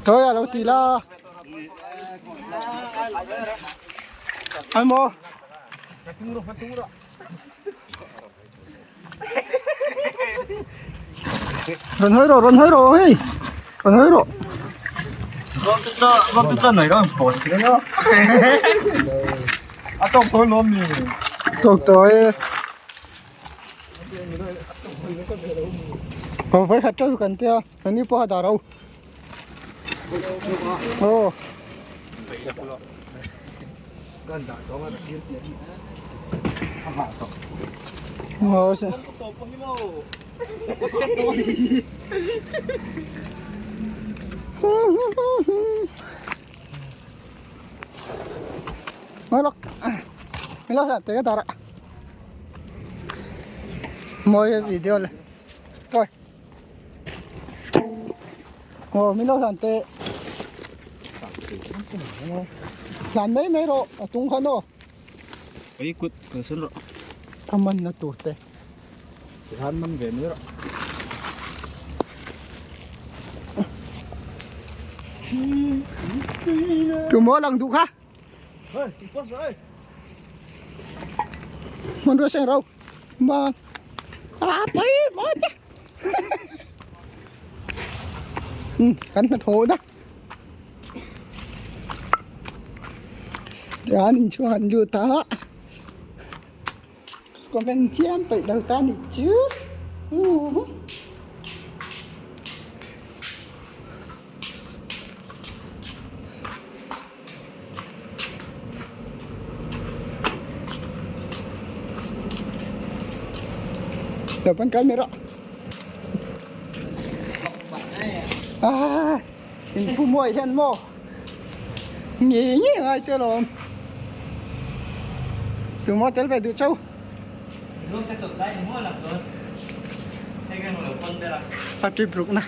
Tawi a lo ti la. Ai maw. Rawn hawi rawh rawn hawi rawh hei rawn hawi rawh. Tawk tawh e. Aw vai khat teuh kan tia nangni pawh a dah ro. Aw. Aw se. Ngai lawk. Ngai lawk te ka dah rah. Mawi video le. Thôi. Aw min lo hlan teh. Hlan mai mai rawh a tung khan aw. Ei kut kalsan rawh. Ka man na tur te. Tikhan man ve mai rawh. Tumaw lang duh kha. Hmanrua seng ro ma a pai maw te kan hnathawh na tian inchhung an lut a comment chiam peih lo ta nih chu. Depan camera. Ah, in pu muai hian maw ngei ngei ngai te lawm. Tuma tel ve duh chau. A trip ruk na.